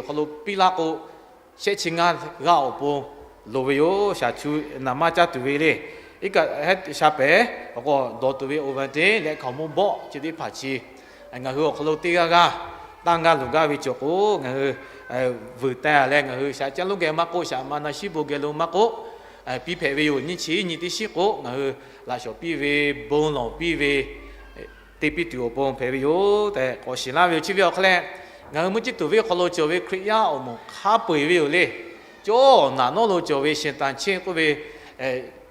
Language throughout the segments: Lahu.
hk'aw lo piˇ laˇ k'o, shehˆ chi ngaˇ g'aˇ awˬ pon loˍ ve yoˬ. Shaˍ chu naˍ maˇ caˇ tuˬ ve le. Iˉ kaˆ hehˉ sha pehˍ awˬ k'o dawˬ tuˬ ve Ovaltine leh Kaoˍmonˇ bawˆ chi teˇ hpaˍ chi ngaˬ hui awˬ hk'aw lo teˇ g'aˇ g'aˇ tanˇ gaˇ luˬ gaˇ ve cawˬ k'o, ngaˬ hui vuiˬ teh leh ngaˬ hui shaˍ caˇ lonˉ geh maˇ k'oˆ, shaˍ ma na shiˉ bon geh lo maˇ k'oˆ, piˇ hpehꞈ ve yoˬ. Nyiˇ chi nyi teˇ shiˉ k'o ngaˬ hui laꞈ shawˍ piˇ ve, bon lawˬ piˇ ve, te piˇ tuˬ awˬ pon hpehꞈ ve yoˬ tehꞈ k'awꞈ shiˍ laˇ ve yoˬ. Chi ve awˬ hk'aw leh, ngaˬ hui mvuhˇ ciˇ tuˬ venˇ hk'aw lo cawˬ ve Hkriꞈ yaˇ awˬ moˍ hk'a peu-eˬ ve yoˬ le. Cawˇ naˍ nawˉ lo cawˬ ve Shintan Chin k'oˆ ve,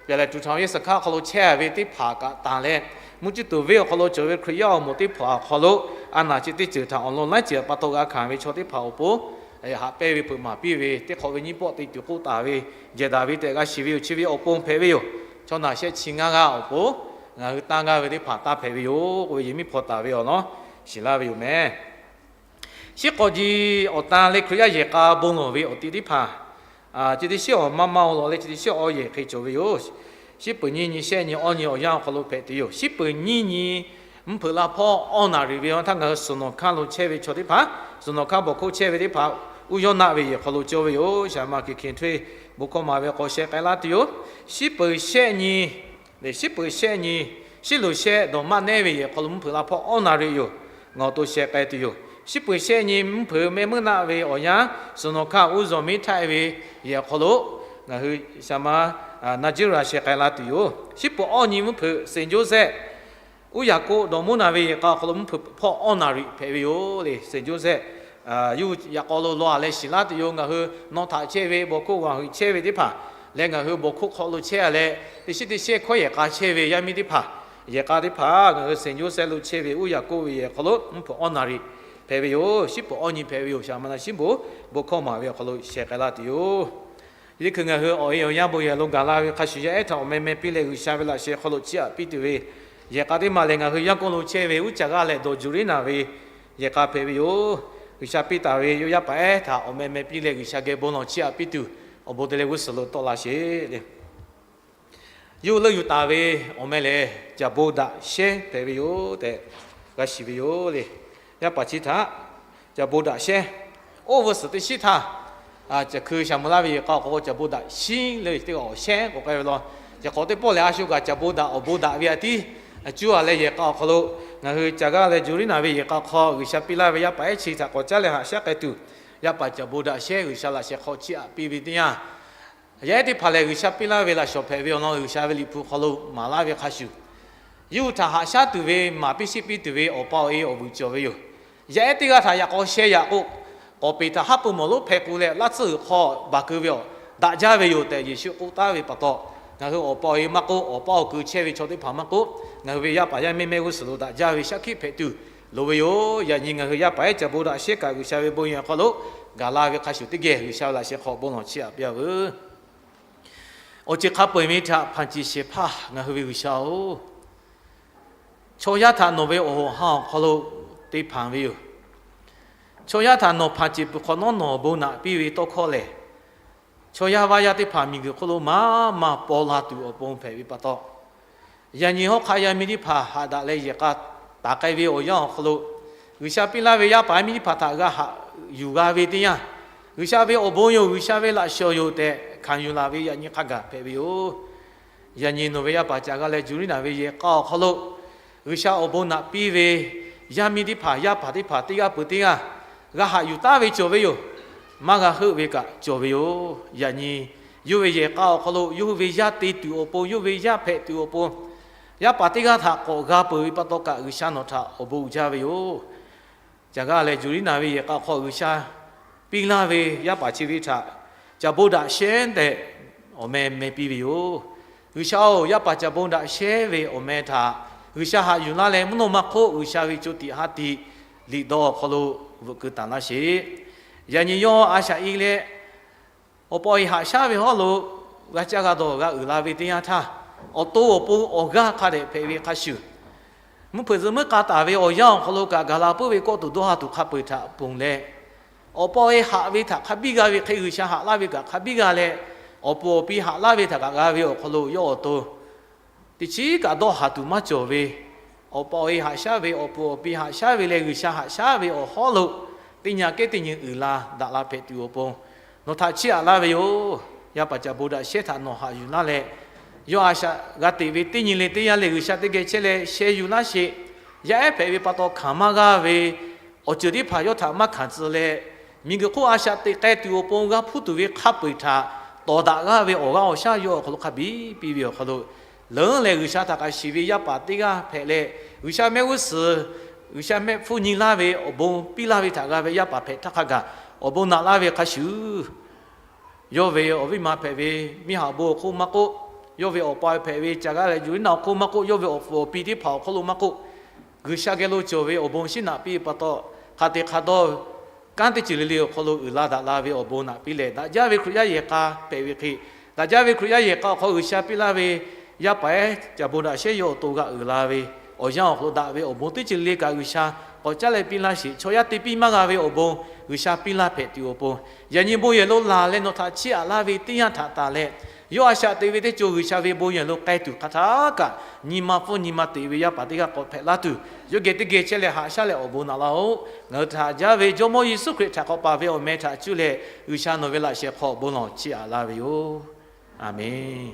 pehˬ lehˬ tuˬ htaˍ ve saˍ hkaˇ hk'aw lo chehˇ ve teˇ hpaˍ kaꞈ tanˬ leh, mvuhˇ ciˇ tuˬ venˇ awˬ hk'aw lo cawˬ ve Hkriꞈ yaˇ awˬ moˍ teˇ hpaˍ awˬ hk'aw lo a naˍ chi teˇ ceuˬ htaꞈ awˬ lawn laiˉ ceuˬ pa taw g'a hkanˍ ve chaw teˇ hpaˍ awˬ pon haꞈ pehnˇ ve peuˬ maˍ piˇ ve teˇ hk'awꞈ ve nyiˇ pawˆ te tuˬ k'oˆ taˍ ve jehˬ daꞈ ve tehꞈ g'a shiˍ ve yoˬ. Chi ve awˬ pon hpehꞈ ve yoˬ. Chaw naˬ shehˆ chi ngaˇ g'aˇ awˬ pon ngaˬ hui tanˇ gaˇ ve teˇ hpaˍ tanˇ hpehꞈ ve yoˬ k'oˆ ve yehˬ miˉ hpaw taˍ ve awˬ lawn shiˍ laˇ ve yoˬ meh. Shiˉ k'awꞈ ji awˬ tan leh Hkriꞈ yaˇ yehˬ k'a bon lawˬ ve awˬ ti teˇ hpaˍ, chi teˇ shiˉ awˬ maˇ maˇ-oˬ lawˬ leh chi teˇ shiˉ awˬ yehˬ hk'e cawˬ ve yoˬ. Shiˉ peuˍ nyiˇ nyi shehˆ nyi awˇ nyi awˬ yanˇ awˬ hk'aw lo hpehꞈ tuˬ yoˬ. Shiˉ peuˍ nyiˇ nyi mvuhˇ hpeuꞈ la hpawˇ awˇ naˍ riˍ ve awˬ htaˇ ngaˬ hui suhˍ nawˬ hkanˇ lo chehˇ ve chaw teˇ hpaˍ, suhˍ nawˬ hkanˇ bawˬ hk'oˆ chehˇ ve teˇ hpaˍ uˉ yawˇ naˆ ve yehˬ hk'aw lo cawˇ ve yoˬ. Shaˍ ma Hkiˬ Hkiˬ Htuˇ bon hkawˇ maˍ ve k'awꞈ sheh k'ai laˇ tuˬ yoˬ. Shiˉ peuˍ shehˆ nyi, shiˉ peuˍ shehˆ nyi, shiˉ loˍ shehˆ dawˬ maˆ nehˉ ve yehˬ hk'aw lo mvuhˇ hpeuꞈ la hpawˇ awˇ naˍ riˍ yoˬ. Ngaˬ awˬ to sheh k'ai tuˬ yoˬ. Shiˉ peuˍ shehˆ nyi mvuhˇ hpeuꞈ mehˆ meuˇ naˆ ve awˬ yanˇ, suhˍ nawˬ hkanˇ uˉ zawˬ miˉ htaˆ ve yehˬ awˬ hk'aw lo ngaˬ hui shaˍ ma Naˍjiˆriˍyaꞈ sheh k'ai la tuˬ yoˬ. Shiˉ peuˍ awˇ nyi mvuhˇ hpeuꞈ Saint Joseph, Uˉ Yaˍ koˆ dawˬ mvuhˇ naˍ ve yehˬ k'a awˬ hk'aw lo mvuhˇ hpeuꞈ hpawˇ awˇ naˍ riˍ hpehꞈ ve yoˬ le. Saint Joseph, yawˇ yaꞈ k'aw lo lawˬ-a leh shiˍ laˇ tuˬ yoˬ. Ngaˬ hui nawˬ htaꞈ chehˇ ve, bawˬ hk'oˆ g'aˬ hui chehˇ ve teˇ hpaˍ leh ngaˬ hui bawˬ hk'oˆ hk'aw lo chehˇ-a leh, teˇ shiˉ teˇ shehˇ hkawˇ yehˬ k'a chehˇ ve yaˇ miˇ teˇ hpaˍ, yehˬ k'a teˇ hpaˍ ngaˬ hui Saint Joseph lo chehˇ ve Uˉ Yaˍ koˆ ve yehˬ hk'aw lo mvuhˇ hpeuꞈ awˇ naˍ riˍ hpehꞈ ve yoˬ. Shiˉ peuˍ awˇ nyi hpehꞈ ve yoˬ. Shaˍ ma na shiˉ bon bon hkawˇ maˍ ve awˬ hk'aw lo sheh k'ai laˇ tuˬ yoˬ. Teˇ hkui ngaˬ hui awˬ e awˬ yanˇ bon yehˬ lo gaˬ la ve hk'a shuˍ yaˇ ehˉ htaꞈ awˬ meh meh piˇ leh G'uiˬsha ve laꞈ sheh hk'aw lo chiˇ aꞈ piˇ tuˬ ve yehˬ k'a teˇ maˬ lehˬ, ngaˬ hui yaˇ k'oˆ lo chehˇ ve uˉ caˬ g'aˇ leh dawˬ juˬ riˉ naˍ ve yehˬ k'a hpehꞈ ve yoˬ. G'uiˬsha piˇ taˍ ve yawˇ yaˇ paˍ ehˉ htaꞈ awˬ meh meh piˇ leh G'uiˬsha geh bon lawˬ chiˇ aꞈ piˇ tuˬ awˬ bon te leh g'uˇ suhˍ lo tawˆ la sheˍ le. Yawˇ hui leuˆ yuˬ taˍ ve awˬ meh lehˬ, Caˬ bon daꞈ shehˉ hpehꞈ ve yoˬ tehꞈ g'a shiˍ ve yoˬ le. Yaˇ paˍ chi htaꞈ Caˬ bon daꞈ shehˉ, oˇ ve suhˍ teˇ shiˉ htaˇ, caˬ hkui shaˍ meuꞈ laˇ ve yehˬ k'a awˬ hk'aw lo caˬ bon daꞈ shiˉ le teˇ g'aˇ awˬ shehˉ k'awꞈ k'ai ve law. Yaꞈ hk'aw teˇ pawˆ lehˬ, a shu kaꞈ caˬ bon daꞈ awˬ bon daꞈ ve a tiˉ cuˇ-a leh yehˬ k'a awˬ hk'aw lo ngaˬ hui caˬ g'aˇ leh juˬ riˉ naˍ ve yehˬ k'a hk'aw G'uiˬsha piˇ laˇ ve yaˇ paˍ ehˉ chi htaꞈ k'awꞈ caˉ leh haꞈ shaˉ k'ai tuˬ, yaˇ paˍ Caˬ bon daꞈ shehˉ G'uiˬsha laꞈ sheh hk'aw chiˇ aꞈ piˇ ve teˇ yanˇ, yaˇ ehˉ teˇ hpaˍ lehˬ, G'uiˬsha piˇ laˇ ve laꞈ shawˍ hpehꞈ ve awˬ lawn G'uiˬsha ve Liꞈ hpu hk'aw lo maˍ laˇ ve hk'a shuˍ, yawˇ hui htaꞈ haꞈ shaˉ tuˬ ve maˍ piˇ shiˉ piˇ tuˬ ve awˬ pa awˬ e awˬ vuiˬ cawˬ ve yoˬ. Yaˇ ehˉ teˇ g'aˇ htaꞈ yaꞈ k'aw sheh yaꞈ k'o, k'awꞈ peˍ htaꞈ haˉ pui mawˬ lonˉ hpeh k'o leh laˇ tsuhˇ g'uiˬ hk'aw baˬ keu ve awˬ daꞈ jaˇ ve yoˬ tehꞈ Yeˍsuˆ k'oˆ taˍ ve pa taw, ngaˬ hui awˬ pa awˬ e maˇ k'oˆ, awˬ pa awˬ keu chehˇ ve chaw teˇ hpaˍ maˇ k'oˆ, ngaˬ hui ve yaˇ paˍ yaˇ miˇ mehˆ g'uˇ suhˍ lo daꞈ jaˇ ve shaˉ hkiˆ hpehꞈ tuˬ loˍ ve yoˬ. Yaꞈ nyi ngaˬ hui yaˇ paˍ ehˉ Caˬ bon daꞈ shehˉ kaꞈ G'uiˬsha ve bon yehˬ awˬ hk'aw lo gaˬ la ve hk'a shuˍ teˇ geh G'uiˬsha ve laꞈ sheh hk'aw bon lawˬ chiˇ aꞈ piˇ-a veuˬ. Awˬ ceuˬ hk'a peu-eˬ ve htaꞈ hpanˍ ceˬ shehˍ hpaˇ ngaˬ hui ve G'uiˬsha-oˬ, chaw yaˇ htaꞈ nawˬ ve awˬ hoꞈ ha awˬ hk'aw lo te hpanˍ ve yoˬ. Chaw yaˇ htaꞈ nawˬ hpanˍ ceˬ peuˬ hk'awꞈ nawˉ nawˬ bon naꞈ piˇ ve tawˇ hkawˇ lehˬ, chaw yaˇ vaˇ yaˇ teˇ hpaˍ miˬguiˬ hk'oˆ lo maˇ maˇ paw la tuˬ awˬ pon hpehꞈ ve pa taw, yaꞈ nyi hawˉ hk'aˆ yaˇ miˇ teˇ hpaˍ haꞈ daꞈ leh yehˬ k'a taˍ k'ai ve awˬ yanˇ awˬ hk'aw lo, G'uiˬsha piˇ laˇ ve yaˇ paˍ yaˇ miˇ teˇ hpaˍ htaꞈ g'a haꞈ yuˬ g'a ve teˇ yanˇ, G'uiˬsha ve awˬ bon yoˬ, G'uiˬsha ve laꞈ shawˍ yoˬ tehꞈ hkanˍ yuˬ laˬ ve yaꞈ nyi hk'a gaˬ hpehꞈ ve yoˬ. Yaꞈ nyi nawˬ ve yaˇ paˍ caˬ g'aˇ leh juˬ riˉ naˍ ve yehˬ k'a awˬ hk'aw lo G'uiˬsha awˬ bon naꞈ piˇ ve yaˇ miˇ teˇ hpaˍ, yaˇ paˍ teˇ hpaˍ teˇ g'aˇ peuˬ teˇ g'aˇ g'a haꞈ yuˬ taˉ ve cawˬ ve yoˬ. Maˇ g'a heuˆ ve kaꞈ cawˬ ve yoˬ. Yaꞈ nyi yawˇ ve yehˬ k'a awˬ hk'aw lo yawˇ hui ve yaˇ te tuˬ awˬ pon, yawˇ ve yaˇ hpehꞈ tuˬ awˬ pon, yaˇ paˍ teˇ g'aˇ htaꞈ k'awꞈ g'a peuˬ ve pa taw kaꞈ, G'uiˬsha nawˬ htaꞈ awˬ bon uiˍ jaˇ ve yoˬ. Caˬ g'aˇ leh juˬ riˉ naˍ ve yehˬ k'a hk'aw G'uiˬsha piˇ laˇ ve yaˇ paˍ chi ve htaꞈ Caˬ bon daꞈ shehˉ tehꞈ awˬ meh meh piˇ ve yoˬ. G'uiˬsha-oˬ, yaˇ paˍ Caˬ bon daꞈ shehˉ ve awˬ meh htaꞈ G'uiˬsha haꞈ yuˬ laˇ leh, mvuhˇ naw ma hk'oˆ G'uiˬsha ve co tiꞈ ha tiꞈ liꞈ dawˇ awˬ hk'aw lo veuꞈ keu taˍ laˇ sheˍ. Yaꞈ nyi yawˇ a shaꞈ i leh, awˬ pa awˬ e haꞈ shaˉ ve hawˉ lo g'a caˇ g'a dawˬ g'a uiˍ la ve teˇ yanˇ htaˇ, awˬ to awˬ pon awˬ g'aˇ hk'a dehꞈ hpehꞈ ve hk'a shuˍ, mvuhˇ hpeuꞈ zuhꞈ muiˉ k'a taˍ ve awˬ yanˇ awˬ hk'aw lo kaꞈ gaˬ la puiˉ ve kawˆ tuˬ dawˇ ha tuˬ hk'a peu-eˬ htaꞈ ponˬ leh, awˬ pa awˬ e haꞈ ve htaꞈ hk'a biˇ g'a ve hk'e G'uiˬsha haꞈ laˇ ve kaꞈ hk'a biˇ g'a leh, awˬ pon awˬ pi haꞈ laˇ ve htaꞈ kaꞈ g'a ve awˬ hk'aw lo yawˇ awˬ to teˇ chiˉ kaꞈ dawˇ haˍ tuˬ maˇ cawˬ ve, awˬ pa awˬ e haꞈ shaˉ ve, awˬ pon awˬ pi haꞈ shaˉ ve leh G'uiˬsha haꞈ shaˉ ve awˬ hawˉ lo teˇ nyi kehˉ teˇ nyi uiˍ la daꞈ la hpehꞈ tuˬ awˬ pon nawˬ htaꞈ chiˇ aꞈ laˇ ve yoˬ. Yaˇ paˍ caˍ bon daꞈ shehˉ htaꞈ nawˬ haꞈ yuˬ laˇ leh, yawˇ a shaꞈ g'a teꞈ ve teˇ nyi le teˇ yanˇ leh G'uiˬsha teˇ geh chehˇ leh sheh yuˬ laˇ sheˍ. Yaˇ ehˉ hpehꞈ ve pa taw hkanˍ maˇ g'aˇ ve awˬ ceuˬ teˇ hpaˍ yawˇ htaꞈ maˇ hkanˍ tcuh leh, miˬguiˬ hk'oˆ a shaꞈ teꞈ k'ai tuˬ awˬ pon g'a hpuˇ tuˬ ve hk'a peu-eˬ htaꞈ tawˍ daꞈ g'aˇ ve awˬ g'aˇ awˬ shaˉ yawˇ awˬ hk'aw lo hk'a biˇ piˇ ve awˬ hk'aw lo, leuˉ leh G'uiˬsha htaꞈ kaꞈ shiˍ ve yaˇ paˍ teˇ g'aˇ hpehꞈ leh, G'uiˬsha mehˆ g'uˇ suhˍ, G'uiˬsha mehˆ hpfuhˇ nyi laˇ ve awˬ bon piˇ laˇ ve htaꞈ g'a ve yaˇ paˍ hpehꞈ htaˇ hk'a gaˬ awˬ bon naꞈ laˇ ve hk'a shuˍ, yawˇ ve awˬ viˉ ma hpehꞈ ve miˇ haꞈ bon awˬ hk'oˆ maˇ k'oˆ, yawˇ ve awˬ pa hpehꞈ ve caˬ g'aˇ leh yuˬ iˉ naˆ awˬ hk'oˆ maˇ k'oˆ, yawˇ ve awˬ puˍ awˬ pi teˇ hpaˍ awˬ hk'oˆ lo maˇ k'oˆ, G'uiˬsha geh lo cawˬ ve awˬ bon shinˉ naꞈ piˇ pa taw, hk'a te hk'a dawˇ kanˉ teˇ ceuˬ le le awˬ hk'aw lo uiˍ la daꞈ la ve awˬ bon naꞈ piˇ leh, daꞈ jaˇ ve Hkriꞈ yaˇ yehˬ k'a hpehꞈ ve hk'e, daꞈ jaˇ ve Hkriꞈ yaˇ yehˬ k'a awˬ hk'aw G'uiˬsha piˇ laˇ ve yaˇ paˍ ehˉ caˍ bon daꞈ shehˉ yawˇ awˬ to g'a uiˍ la ve awˬ yanˇ awˬ hk'aw lo daꞈ ve awˬ bon teˇ ceuˬ le le kaꞈ G'uiˬsha k'awꞈ caˉ leh piˇ laˇ sheˍ. Chaw yaˇ te piˇ maˇ g'a ve awˬ bon G'uiˬsha piˇ laˇ hpehꞈ tuˬ awˬ pon, yaꞈ nyi bon yehˬ lo laˬ leh nawˬ htaꞈ chiˇ aꞈ laˇ ve teˇ yanˇ htaꞈ tanˬ leh, yawˇ a shaꞈ teꞈ ve teˇ co G'uiˬsha ve bon yehˬ lo k'ai tuˬ hk'a htaˇ kaꞈ, nyi ma hpfuhˇ nyi ma teꞈ ve yaˇ paˍ teˇ g'aˇ k'awꞈ hpehꞈ laˇ tuˬ, yawˇ geh teˇ geh chehˇ leh haꞈ shaˉ leh awˬ bon naꞈ laˇ-oˆ. Ngaˬ hui htaꞈ haꞈ jaˇ ve Jawˇmawˇ Yeˍsuˆ Hkriꞈ htaꞈ k'awꞈ paˍ ve awˬ meh htaꞈ cuˇ leh G'uiˬsha nawˬ ve laꞈ sheh hk'aw awˬ bon lawˬ chiˇ aꞈ laˇ ve yoˬ. Aˬmenˍ.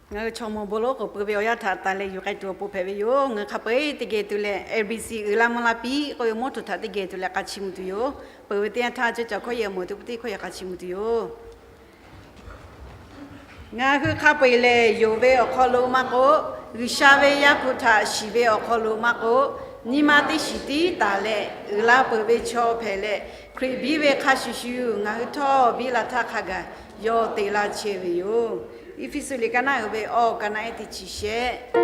Ngaˬ hui chaw mawˬ bon lonˉ k'oˍ pui ve awˬ yanˇ htaꞈ tanˬ leh yuˬ k'ai tuˬ awˬ pon hpehꞈ ve yoˬ. Ngaˬ hui hk'a peu-eˬ teˇ geh tuˬ leh A B C uiˍ la mvuh la piˇ k'oˆ ve mawˇ tuˬ htaꞈ teˇ geh tuˬ leh k'a chiˇ mvuh tuˬ yoˬ. Peuˬ ve teˇ yanˇ htaˇ ceuˇ caˬ hkawˇ yehˬ mawˬ tuˬ pui teˇ hkawˇ yehˬ k'a chiˇ mvuh tuˬ yoˬ. Ngaˬ hui hk'a peu-eˬ lehˬ, yonˍ ve awˬ hk'aw lo maˇ k'oˆ, G'uiˬsha ve Yaˇ hpu htaꞈ shiˍ ve awˬ hk'aw lo maˇ k'oˆ, nyi ma teˇ shiˍ tiˉ taˍ leh uiˍ la peuˬ ve chaw hpehꞈ leh, Hkriꞈ biˇ ve hk'a shuˍ shuˍ ngaˬ hui htawˇ biˇ la htaˇ hk'a gaˬ yawˇ te laˇ chehˇ ve yoˬ. Eˇfeˇsuꞈ liꞈ ka naˆ uiˍ ve awˬ ka naˆ ehˉ teˇ chi shehˆ.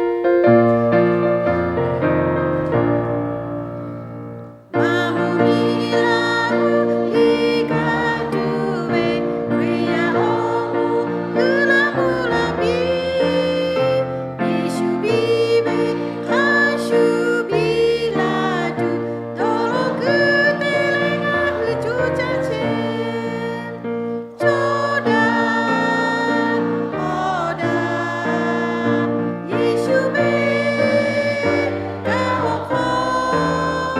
Maˇ mvuh miˬ laˇ hui iˉ kaˆ tuˬ ve Hkriꞈ yaˇ awˬ moˍ uiˍ la mvuh la piˇ. Yeˍsuˆ biˇ ve hk'a shuˍ biˇ la tuˬ dawˇ law kuiˬ te leh ngaˬ hui coˇ caˇ chehˇ. Cawˇ daꞈ, hawˍ daꞈ, Yeˍsuˆ ve kaꞈ awˬ hk'aw,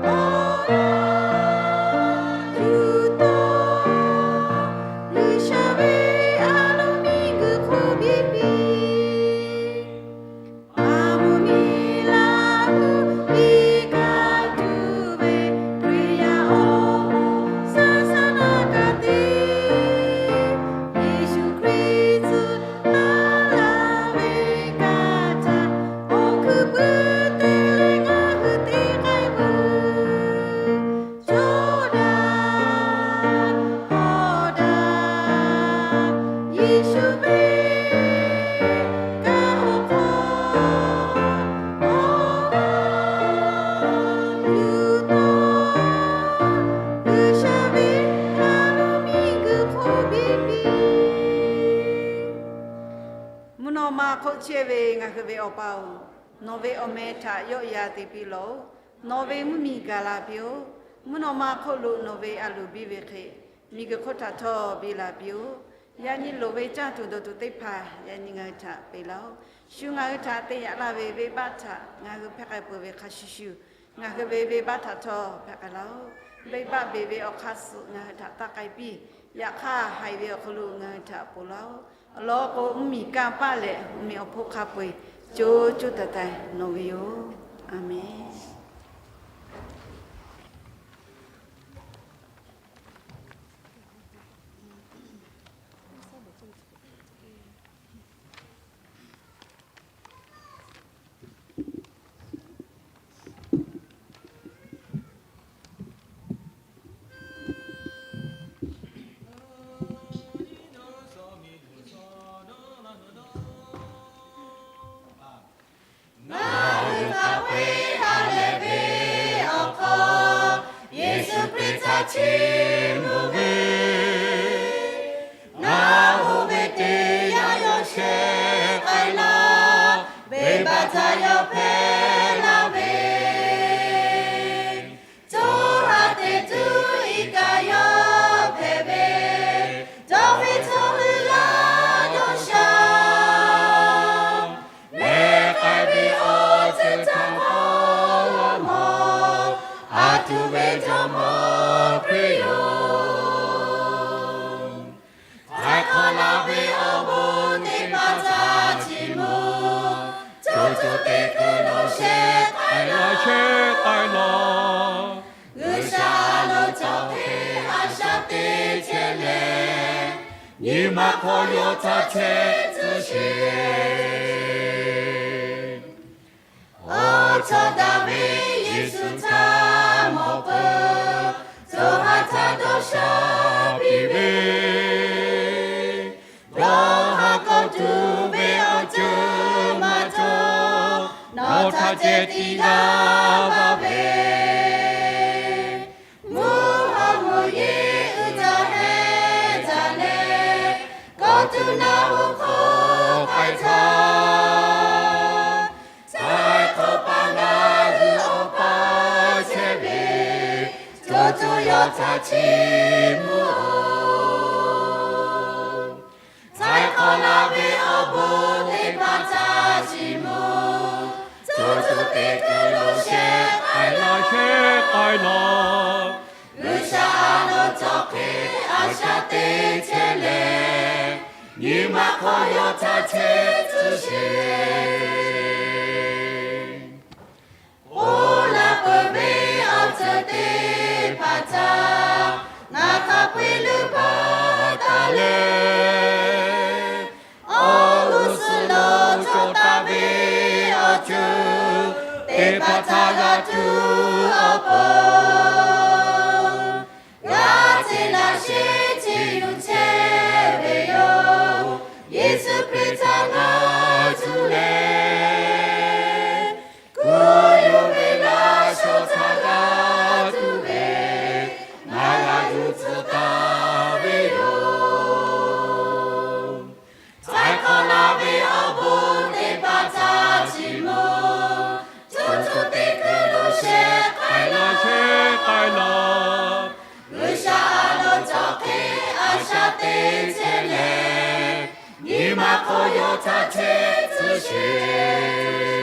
awˬ yanˇ yuˬ tawˆ, G'uiˬsha ve a loˍ miˬguiˬ hk'oˆ biˇ piˇ. Maˇ mvuh miˬ laˇ hui iˉ kaˆ tuˬ ve Hkriꞈ yaˇ awˬ moˍ saˉ saˉ naˆ ka te, Yeˍsuˆ Hkriꞈ tcuh taˍ laˇ ve kaꞈ htaꞈ awˬ hkuiˉ puiˉ te leh ngaˬ hui te k'ai veuˬ. Cawˇ daꞈ, hawˍ daꞈ, Yeˍsuˆ ve kaꞈ awˬ hk'aw, awˬ yanˇ yuˬ tawˆ, G'uiˬsha ve a loˍ miˬguiˬ hk'oˆ biˇ piˇ. Mvuhˇ naw ma hk'oˆ chehˇ ve ngaˬ hui ve Awˬ pa-oˬ, nawˬ ve awˬ meh htaꞈ yawˆ yan te piˇ lawˬ-oˬ. Nawˬ ve mvuhˇmiˬ gaˬ la piˇ-oˆ. Mvuhˇ naw ma hk'oˆ lo nawˬ ve a loˍ biˇ ve hk'e, miˬguiˬ hk'oˆ htaꞈ htawˇ biˇ la piˇ-oˆ. Yaꞈ nyi loˍ ve caˇ tuˬ dawˬ tuˬ teˇ hpaˍ yaꞈ nyi ngaˬ hui htaꞈ peꞈ laˇ-oˆ. Shu ngaˬ hui htaꞈ te yaꞈ laˇ ve venˇbaˆ htaꞈ ngaˬ hui hpehˇ k'ai peuˬ ve hk'a shuˍ shuˍ, ngaˬ hui ve venˇbaˆ htaꞈ htawˇ hpehˇ k'ai laˇ-oˆ. Venˇbaˆ beˬ ve awˬ hk'aˇ suh ngaˬ hui htaꞈ taˇ k'ai piˇ. Yaꞈ hk'aˇ, haiˬ ve awˬ hk'aw lo ngaˬ hui htaꞈ ponˬ laˇ-oˆ. Awˬ lawn k'o, mvuhˇmiˬ kanˇ paˆ leh mvuhˇmiˬ awˬ hponˇ hk'a peu-eˬ co co taiˍ taiˍ nawˬ ve yoˬ. Aˬmenˍ. Ngaˬ hui hk'a peu-eˬ ha lehˬ ve awˬ hk'aw, Yeˍsuˆ Hkriꞈ htaꞈ chiˇ mvuh ve, ngaˬ oˇ ve teˇ yanˇ yawˇ shehˍ k'ai laˇ, venˇbaˆ htaꞈ yawˇ hpehˇ laˇ ve, co ha teꞈ tuˬ iˉ kaˆ nyi ma hk'aw yaw htaˇ chehˇ tcuh sheˍ. Awˬ chawˇ daꞈ ve Yeˍsuˆ htaꞈ mawˬ peuˬ, co ha htaꞈ dawˇ sha piˇ ve, dawˇ ha kawˆ tuˬ ve awˬ ceuˬ maˇ cawˬ, nawˬ htaꞈ ceh tiˇ g'aˇ baˇ ve, mvuhˇ hawˉ mvuhˇ yeˬ uiˍ jaˇ heh jaˇ leh, kawˆ tuˬ naˬ hoꞈ hk'aw k'ai htaˇ, Htaiˍ hk'awꞈ paˍ ngaˬ hui awˬ pa chehˇ ve, co co yaw htaꞈ chiˇ mvuh-oˬ. Htaiˍ hk'awꞈ la ve awˬ bon teˇ hpaˍ htaꞈ chiˇ mvuh, co co teˇ kuiˬ lo shehˆ k'ai laˇ, shehˆ k'ai laˇ. G'uiˬsha a loˍ cawˬ hk'e a shaꞈ teꞈ chehˇ leh, nyi ma hk'aw yaw htaˇ chehˇ tcuh sheˍ. Oˇ laˇ peuˬ ve awˬ ceuˬ teˇ hpaˍ htaꞈ ngaˬ hk'a peu-eˬ leuˉ baˬ taˍ leh, awˬ g'uˇ suhˍ lo cawˬ taˍ ve awˬ ceuˬ teˇ hpaˍ htaꞈ g'a tuˬ awˬ pon, g'a te laꞈ sheˍ te yuˬ chehˇ ve yoˬ. Yeˍsuˆ Hkriꞈ htaꞈ g'a tuˬ leh, kuˬ yuˬ ve laˇ shawˍ htaꞈ g'a tuˬ ve, ngaˬ g'a yuˬ tcuh taˍ ve yoˬ. Htaiˍ hk'awꞈ la ve awˬ bon teˇ hpaˍ htaꞈ chiˇ mvuh, co co teˇ kuiˬ lo shehˆ k'ai laˇ, shehˆ k'ai laˇ. G'uiˬsha a loˍ cawˬ hk'e a shaꞈ teꞈ chehˇ leh, nyi ma hk'aw yaw htaˇ chehˇ tcuh sheˍ.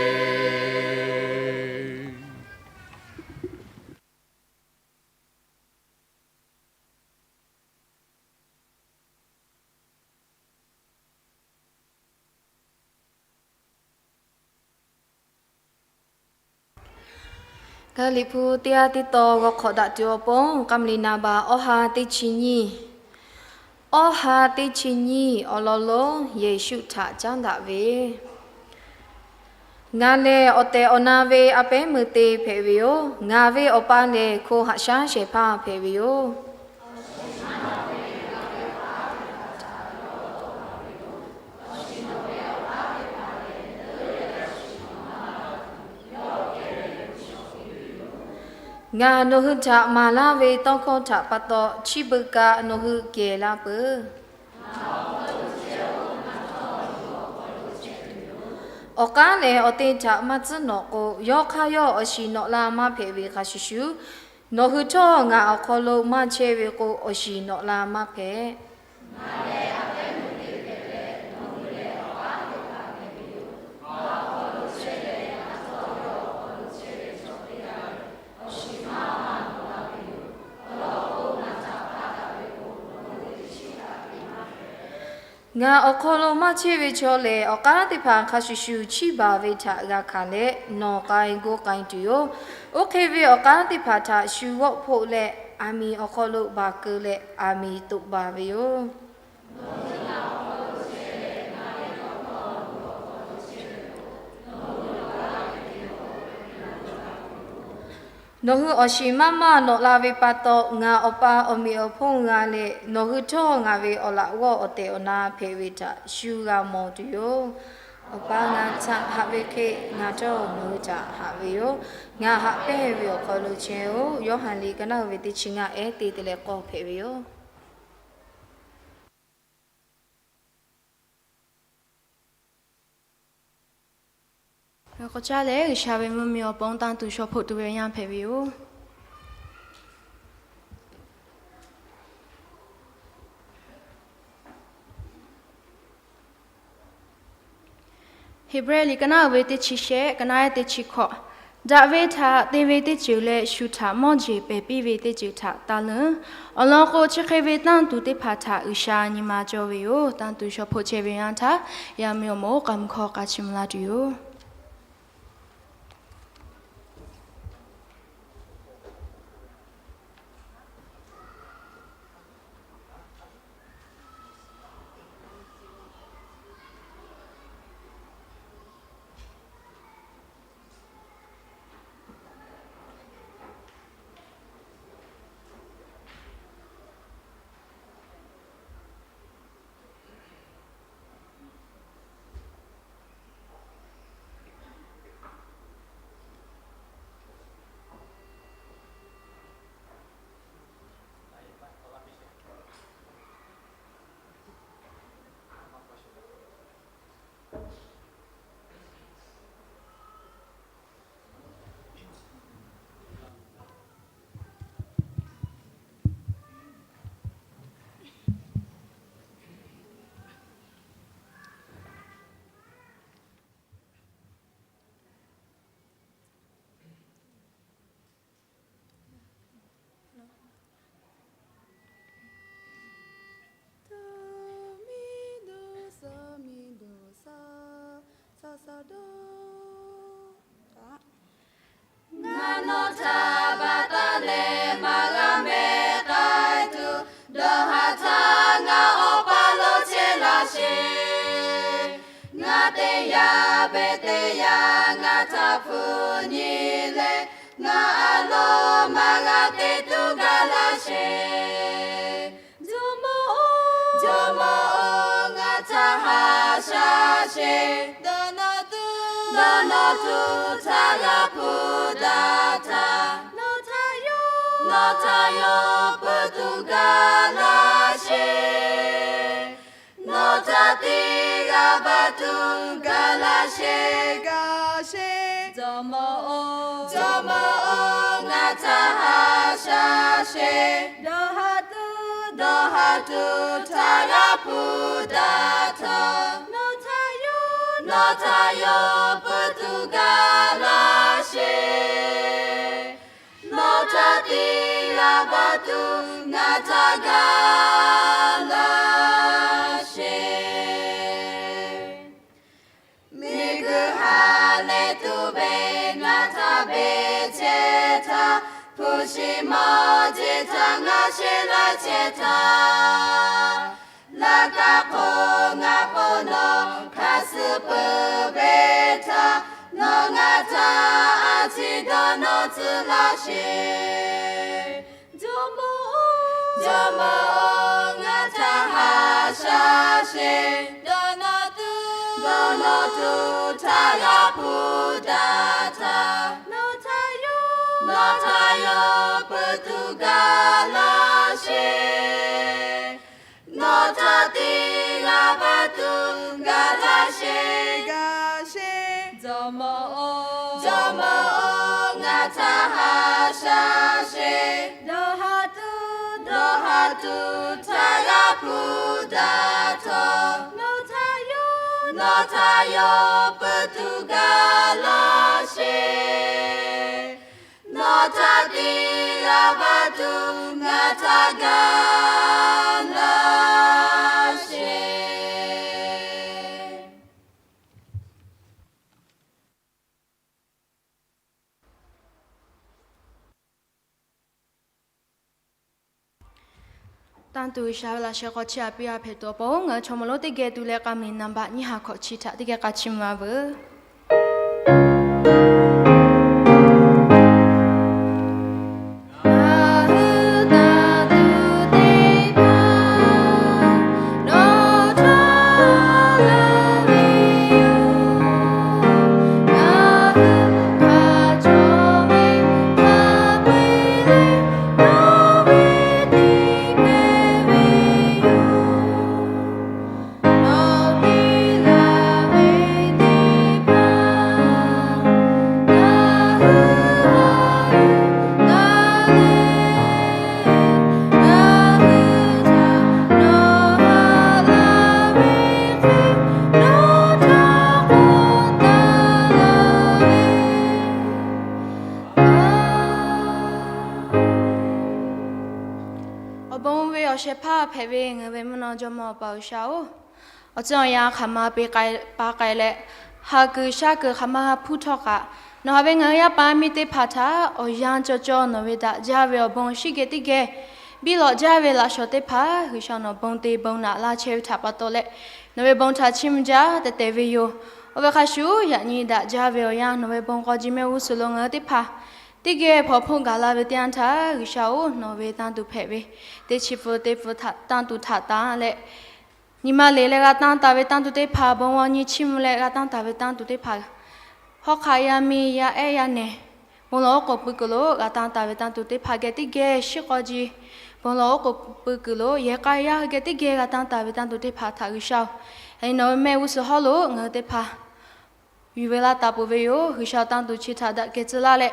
Gaˍliˆ hpu teˇ g'aˇ teˇ taw g'aw hk'awꞈ daꞈ tuˬ awˬ pon, k'aˉ mvuhˇ liꞈ naˍ baˬ awˇ ha teˇ chi nyiˇ. Awˇ ha teˇ chi nyiˇ awˬ lawn lonˉ Yeˍsuˆ htaꞈ caˉ daꞈ ve. Ngaˬ lehˬ awˬ tehˬ awˬ na ve a pehˉ meuˇ te hpehꞈ ve yoˬ. Ngaˬ ve Awˬ pa lehˬ hko haꞈ shaˉ shehˍ hpaˇ hpehꞈ ve yoˬ. Ngaˬ nawˬ hui htaꞈ maˍ laˇ ve tawˇ hkawˇ htaꞈ pa taw, chi beuꞈ kaꞈ nawˬ hui kehˬ la peuˬ. Awˬ k'aˉ lehˬ awˬ te htaꞈ maˇ tcuhˉ nawꞈ k'o, yawˇ hk'aˇ yawˇ awˬ shiˍ nawꞈ la maˇ hpehꞈ ve hk'a shuˍ shuˍ, nawˬ hui htawˇ ngaˬ awˬ hk'aw lo maˇ chehˇ ve k'o, awˬ shiˍ nawꞈ la maˇ hpehꞈ. Ngaˬ awˬ hk'aw lo maˇ chehˇ ve chaw lehˬ, awˬ k'aˉ teˇ hpaˍ hk'a shuˍ shuˍ chiˇ baˬ ve htaꞈ g'a hkanˍ leh, nawˬ k'ai g'oˇ k'ai tuˬ yoˬ. Oˇ hk'e ve awˬ k'aˉ teˇ hpaˍ htaꞈ shu g'awˆ hpoˆ leh, aˬ miˍ awˬ hk'aw lo baˬ keu leh, aˬ miˍ toꞈ baˬ ve yoˬ. Nawˬ hui awˬ shiˍ maˇ maˇ nawꞈ la ve pa taw, ngaˬ Awˬ pa awˬ meꞈ awˬ hponˇ g'a leh, nawˬ hui htawˇ ngaˬ ve awˬ laꞈ g'awˇ awˬ tehˬ awˬ na hpehꞈ ve htaꞈ shu g'a mawˬ tuˬ yoˬ. Awˬ pa ngaˬ htaꞈ haꞈ ve hk'e, ngaˬ htawˇ nawˬ hui htaꞈ haꞈ ve yoˬ. Ngaˬ haꞈ pehnˇ ve awˬ hk'aw lo chehˇ-oˆ. Yoˇhanˬ liꞈ ka naˉ uiˍ ve teˇ chi ngaˇ ehˉ te te leh k'awˇ hpehꞈ ve yoˬ. K'awꞈ caˇ leh G'uiˬsha ve mvuhˇmiˬ awˬ pon tanˇ tuˬ shaw hpoˆ tuˬ ve yanˇ hpehꞈ ve yoˬ. Heˍbrehˇ liꞈ ka naˉ uiˍ ve teˇ chi shehˆ, ka naˉ ehˉ teˇ chi hkawꞈ. Daꞈ ve htaꞈ te ve teˇ ceuˬ leh shu htaꞈ mawˇ jeˬ pehˬ piˇ ve teˇ ceuˬ htaꞈ taˇ leuˉ. Awˬ lawn k'o, chi hk'e ve tanˇ tuˬ teˇ hpaˍ htaꞈ G'uiˬsha nyi ma cawˇ ve yoˬ. Tanˇ tuˬ shaw hpoˆ chehˇ ve yanˇ htaˇ, yaˇ miˇ awˬ moˍ oˇ k'aˬ mvuh hkawˇ k'a chi mvuh laˇ tuˬ yoˬ. teˇ yanˇ ve teˇ yanˇ ngaˬ htaꞈ hpu nyi leh, ngaˬ a loˍ maˇ g'a te tuˬ gaˬ laˇ sheˍ. Jawˇmawˇ-oˬ, Jawˇmawˇ-oˬ, ngaˬ htaꞈ haꞈ shaˉ sheˍ. Dawˇ nawˇ tuˬ, dawˇ nawˇ tuˬ htaꞈ g'a hpu daꞈ htaˇ, nawˬ htaꞈ yawˇ, nawˬ htaꞈ yawˇ peuˬ tuˬ gaˬ laˇ sheˍ. Nawˬ htaꞈ teˇ g'aˇ va tuˬ gaˬ laˇ sheˍ, gaˬ sheˍ. Jawˇmawˇ-oˬ, Jawˇmawˇ-oˬ, ngaˬ htaꞈ haꞈ shaˉ sheˍ. Dawˇ haꞈ tuˬ, dawˇ haꞈ tuˬ htaꞈ g'a hpu daꞈ htaˇ, nawˬ htaꞈ yawˇ, nawˬ htaꞈ yawˇ peuˬ tuˬ gaˬ laˇ sheˍ. Nawˬ htaꞈ teˇ g'aˇ va tuˬ ngaˬ htaꞈ gaˬ laˇ sheˍ. Miˬguiˬ ha lehˬ tuˬ ve ngaˬ htaꞈ beˬ chehˇ htaˇ, hpu shi mawˇ jeˬ htaꞈ ngaˬ sheˆ laˇ chehˇ htaˇ, laꞈ kaꞈ hk'oˆ ngaˬ po nawˬ hk'aˬ suh peuˬ ve htaꞈ, nawˬ ngaˬ htaꞈ a ciˉ dawˇ nawˇ tcuh laˇ sheˍ. Jawˇmawˇ-oˬ, Jawˇmawˇ-oˬ, ngaˬ htaꞈ haꞈ shaˉ sheˍ. Dawˇ nawˇ tuˬ, dawˇ nawˇ tuˬ htaꞈ g'a hpu daꞈ htaˇ, nawˬ htaꞈ yawˇ, nawˬ htaꞈ yawˇ peuˬ tuˬ gaˬ laˇ sheˍ. Nawˬ htaꞈ teˇ g'aˇ va tuˬ gaˬ laˇ sheˍ, gaˬ sheˍ. Jawˇmawˇ-oˬ, Jawˇmawˇ-oˬ, ngaˬ htaꞈ haꞈ shaˉ sheˍ. Dawˇ haꞈ tuˬ, dawˇ haꞈ tuˬ htaꞈ g'a hpu daꞈ htaˇ, nawˬ htaꞈ yawˇ, nawˬ htaꞈ yawˇ peuˬ tuˬ gaˬ laˇ sheˍ. Nawˬ htaꞈ teˇ g'aˇ va tuˬ ngaˬ htaꞈ gaˬ laˇ sheˍ. Tanˇ tuˬ G'uiˬsha ve laꞈ sheh k'aw chiˇ aꞈ piˇ a hpehꞈ tuˬ awˬ pon, ngaˬ hui chaw mawˇ lonˉ teˇ geh tu leh k'a meuꞈ naˍ baꞈ nyiˇ ha hkawꞈ chi htaꞈ teˇ geh k'a chiˇ mvuh a veuˬ. Awˬ bon ve awˬ shehˍ hpaˇ hpehꞈ ve ngaˬ hui ve mvuhˇ naw jawˇmawˇ Awˬ pa G'uiˬsha-oˬ, awˬ tcuhˇ awˬ yanˇ hk'aˬ ma peꞈ pa k'ai leh, ha kuiˬ shaˉ kuiˬ hk'aˬ ma hpuˇ htawˇ kaꞈ, nawˬ haꞈ ve ngaˬ hui yaˇ paˍ miˇ teˇ hpaˍ htaꞈ awˬ yanˇ cawˬ cawˬ nawˬ ve daꞈ jaˇ ve awˬ bon shiˉ geh teˇ geh biˇ lawꞈ jaˇ ve laꞈ shawˍ teˇ hpaˍ G'uiˬsha nawˬ bon te bon naꞈ laˇ chehˇ ve htaꞈ pa taw leh, nawˬ ve bon htaꞈ chiˇ mvuh jaˇ tehꞈ tehˬ ve yoˬ. Oˇ ve hk'a shuˍ, yaꞈ nyi daꞈ jaˇ ve awˬ yanˇ nawˬ ve bon k'aw ji mehˆ g'uˇ suhˍ lo ngaˬ hui teˇ hpaˍ teˇ geh hpawnˬ hpfuhˆ gaˬ la ve teˇ yanˇ htaˇ, G'uiˬsha-oˬ, nawˬ ve tanˇ tuˬ hpehꞈ ve teˇ chi pfuhˍ teˇ pfuhˍ htaꞈ tanˇ tuˬ htaꞈ tanˍ leh, nyi ma leˬ leh g'a tanˇ taˍ ve tanˇ tuˬ teˇ hpaˍ bon g'aw nyi chiˇ mvuh leh g'a tanˇ taˍ ve tanˇ tuˬ teˇ hpaˍ, hawˉ hk'aˆ yaˇ miˇ yaˇ ehˉ yaˇ nehˬ bon lawˬ oˉ k'oˍ pui kuiˬ lo g'a tanˇ taˍ ve tanˇ tuˬ teˇ hpaˍ geh teˇ geh shiˉ k'aw ji bon lawˬ oˉ k'oˍ pui kuiˬ lo yehˬ k'a yaˇ hui geh teˇ geh g'a tanˇ taˍ ve tanˇ tuˬ teˇ hpaˍ htaꞈ G'uiˬsha-oˬ, yaꞈ nyi nawˬ ve mehˆ g'uˇ suhˍ hawˉ lo ngaˬ hui teˇ hpaˍ yuˬ ve laˇ taˍ peuˬ ve yoˬ. G'uiˬsha tanˇ tuˬ chi htaꞈ daꞈ kehˬ tcuh laˇ leh,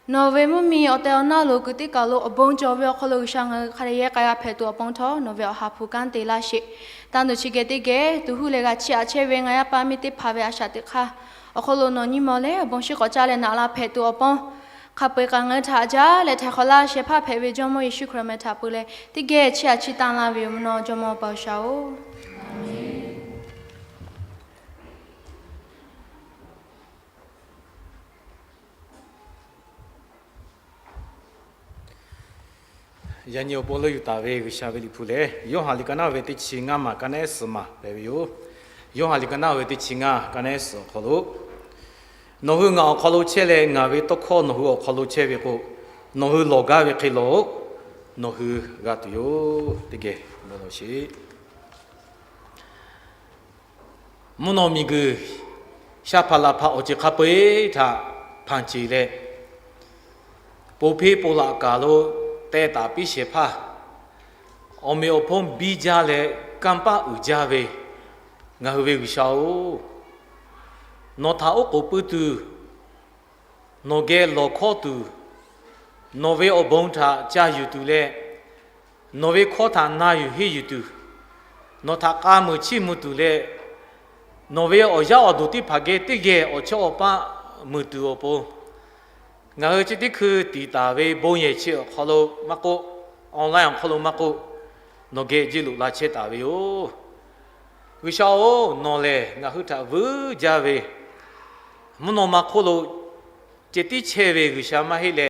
nawˬ ve mvuhˇmiˬ awˬ tehˬ awˬ naˇ lo kuiˬ teˇ kaˬ lo awˬ bon cawˬ ve awˬ hk'aw lo G'uiˬsha ngaˬ hui hk'a dehꞈ yehˬ k'a g'a hpehꞈ tuˬ awˬ pon htawˇ nawˬ ve awˬ ha hpu kanˉ te laˇ sheˍ. Tanˇ tuˬ chi geh teˇ geh tuˬ huˉ leh g'a chiˇ aꞈ chehˇ ve ngaˬ yaˇ paˍ miˇ teˇ hpaˍ ve a shaꞈ teꞈ hk'aˇ awˬ hk'aw lo nawˬ nyi mawˬ leh awˬ bon shiˉ k'awꞈ caˇ leh naꞈ la hpehꞈ tuˬ awˬ pon, hk'a peu-eˬ kaꞈ ngaˬ hui htaꞈ jaˇ leh htaiˍ hk'awꞈ laˇ shehˍ hpaˇ hpehꞈ ve Jawˇmawˇ Yeˍsuˆ Hkriꞈ meh htaꞈ peu leh teˇ geh chiˇ aꞈ chiˇ tanˇ laˇ ve yoˬ mvuhˇ naw jawˇmawˇ Awˬ pa G'uiˬsha-oˬ. Yaꞈ nyi awˬ pon leuˆ yuˬ taˍ ve G'uiˬsha ve liꞈ hpu lehˬ, Yoˇhanˬ liꞈ ka naˉ ve teˇ chi ngaˇ maˬ ka naˉ ehˉ suhˍ maˬ hpehꞈ ve yoˬ. Yoˇhanˬ liꞈ ka naˆ ve teˇ chi ngaˇ, ka naˆ suhˍ awˬ hk'aw lo, nawˬ hui ngaˬ awˬ hk'aw lo chehˇ leh, ngaˬ ve tawˇ hkawˇ nawˬ hui awˬ hk'aw lo chehˇ ve k'o, nawˬ hui lawˬ gaˇ ve hk'e lawˬ-oꞈ. Nawˬ hui g'a tuˬ yoˬ. Teˇ geh bon lawˬ sheˍ. Mvuhˇ naw miˬguiˬ, sha hpaˍ laˬ hpaˍ awˬ ceuˬ hk'a peu-eˬ htaꞈ hpanˍ ceˬ leh, ponˬ hpeˇ ponˬ laꞈ kaˬ lo teh taˍ piˇ shehˍ hpaˇ, awˬ meꞈ awˬ hponˇ biˇ jaˇ leh kanˇ paˆ uiˍ jaˇ ve ngaˬ hui ve G'uiˬsha-oˬ, nawˬ htaꞈ oˉ k'oˍ pui tuˬ, nawˬ geh lawˬ hkawˇ tuˬ, nawˬ ve awˬ bon htaꞈ ca yuˬ tuˬ leh, nawˬ ve hkawˇ htaꞈ na yuˬ henˇ yuˬ tuˬ, nawˬ htaꞈ k'a muiˬ chiˇ mvuh tuˬ leh, nawˬ ve awˬ yaˇ awˬ duˬ teˇ hpaˍ geh teˇ geh awˬ chawˇ awˬ paˆ muiˬ tuˬ awˬ pon, ngaˬ hui chi teˇ hkui tiˍ taˍ ve bon yehˬ chi awˬ hk'aw lo maˇ k'oˆ, online awˬ hk'aw lo maˇ k'oˆ, nawˬ geh jiˇ loꞈ la chehˇ taˍ ve yoˬ. G'uiˬsha-oˬ, nawˬ lehˬ ngaˬ hui htaꞈ vuiˇ jaˇ ve, mvuhˇ naw ma hk'oˆ lo ceh tiˉ chehˇ ve G'uiˬsha maˇ heˆ leh,